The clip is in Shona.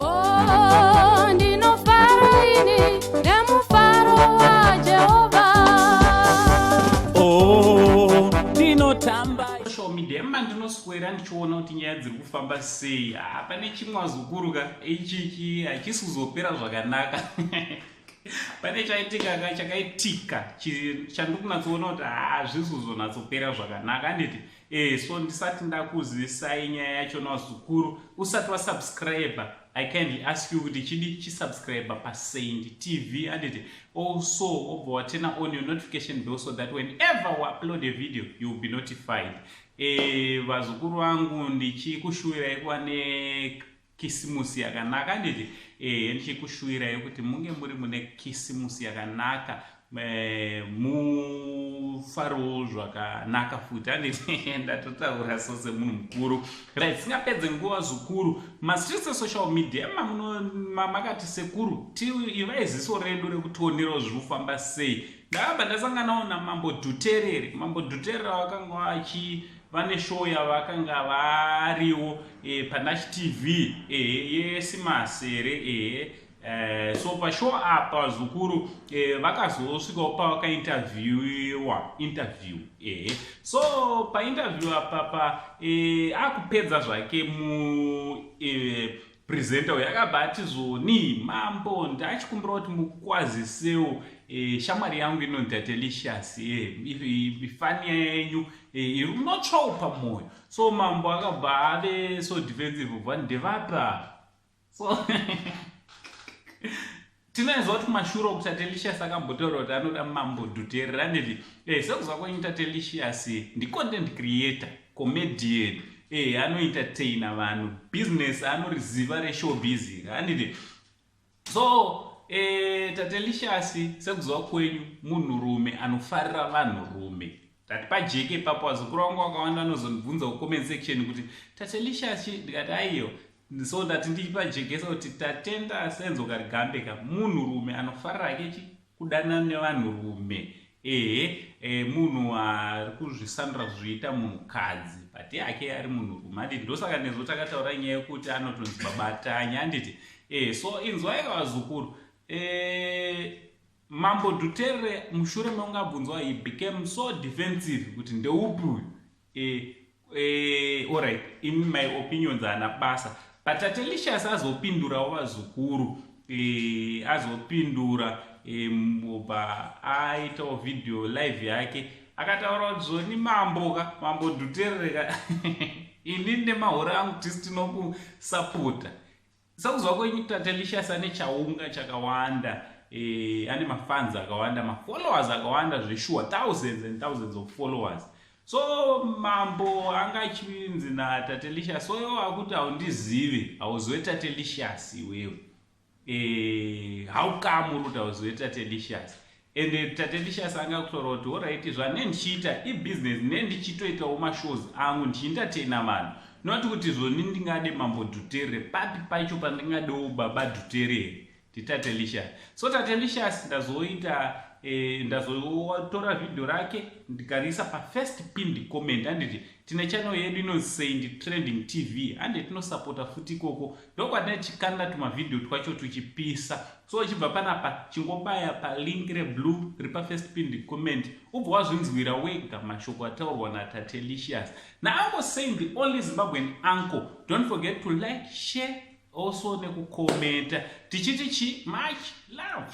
Oh, ndinofara ini nemufaro waJehovha. Oh, ndinotamba. Social media mandinoswera ndichiona kuti nyaya dziri kufamba sei. Ah, pane chimwe azukuru ka, ichichi hachisi kuzopera zvakanaka. Pane chaitika ka, chakaitika chandiri kunatsoona kuti hazvisi kuzonatsopera zvakanaka, handiti? So ndisati ndakuzisai nyaya yacho nazukuru, usati wasubscribe, I kindly ask you kuti chidi chisubscribe paSaint TV, handiti? Also obva waturn on your notification bell so that whenever we upload a video, you will be notified. Vazukuru vangu, ndichikushuwirai kuva nekisimusi yakanaka, handiti? Ndichikushuwirai kuti munge muri mune kisimusi yakanaka, mufarowo zvakanaka futi, handiti? Ndatotaura so semunhu mukuru. Right, singapedze nguva zukuru, mastreets esocial media makati sekuru ivai ziso redu rekutionerawo zviri kufamba sei. Ndakabva ndasanganawo naMambo Dhuterere. Mambo Dhuterere vakanga vachi vane show yavakanga variwo paNash TV yesimasere. So pashow apa zukuru, vakazosvikawo pavakainterviewiwa interview. So painterview apa pa akupedza zvake mu presenter uyu akabva ati zvoni, "Mambo, ndachikumbira kuti mukwazisewo shamwari yangu inonzi Tatelicious, ifani yenyu iri kunotsvawo pamwoyo." So mambo akabva ave so defensive, bva ndevapa. So tinoziva kuti kumashure uku Tatelicious akambotaura kuti anoda Mambo Dhuterere, handiti? Sekuziva kwenyu, Tatelicious ndicontent creator, comedian, anoentertaina vanhu, business anoriziva reshowbiz, handiti? So Tatelicious, sekuziva kwenyu, munhurume anofarira vanhurume. Tati pajeke ipapo. Vazukuru vangu vakawanda vanozondibvunza kucomment section kuti Tatelicious, ndikati aiyo. So ndati ndichipajekesa kuti Tatenda Senzo Karigambe ka munhurume anofarira kechi kudanana nevanhurume. Ehe, munhu ari kuzvisandura kuzviita munhukadzi, but hake ari munhurume, handiti? Ndosaka nezo takataura nyaya yekuti anotonzi Babatanya, handiti? So inzwai vazukuru, Mambo Dhuterere mushure mekunge abvunzwa, he became so defensive kuti ndeupi uyu. Alright, in my opinions haana basa, but Tatelicious azopindurawo vazukuru. Azopindura pa aitawo video live yake, akataura kuti zvoni mambo ka, Mambo Dhuterere ka, ini nemahore angu tisi tinokusapota. Sekuziva kwenyu, Tatelicious ane chaunga chakawanda, ane mafans akawanda, mafollowers akawanda zvesure, thousands and thousands of followers. So mambo anga achinzi naTatelicious, so iwo akuti haundizivi, hauzive Tatelicious iwewe. How come uri kuti hauzive Tatelicious? And Tatelicious anga kutaura kuti alright, zvane ndichiita ibusiness, ne ndichitoitawo mashows angu, ndichientertaina vanhu, noti kuti zvoni ndingade Mambo Dhuterere papi pacho pandingadewo Baba Dhuterere ndiTatelicious. So Tatelicious ndazoita ndazotora vhidhio rake ndikariisa pafirst pinned comment, handiti? Tine channel yedu inonzi Saint Trending TV, handi? Tinosapota futi ikoko, ndokwatine chikanda tumavhidhio twacho tuchipisa. So uchibva panapa, chingobaya palink reblue riri pafirst pinned comment, ubva wazvinzwira wega mashoko ataurwa naTatelicious naUncle Saint, the only Zimbabwean uncle. Don't forget to like, share, also nekukomenta. Tichiti chi much love.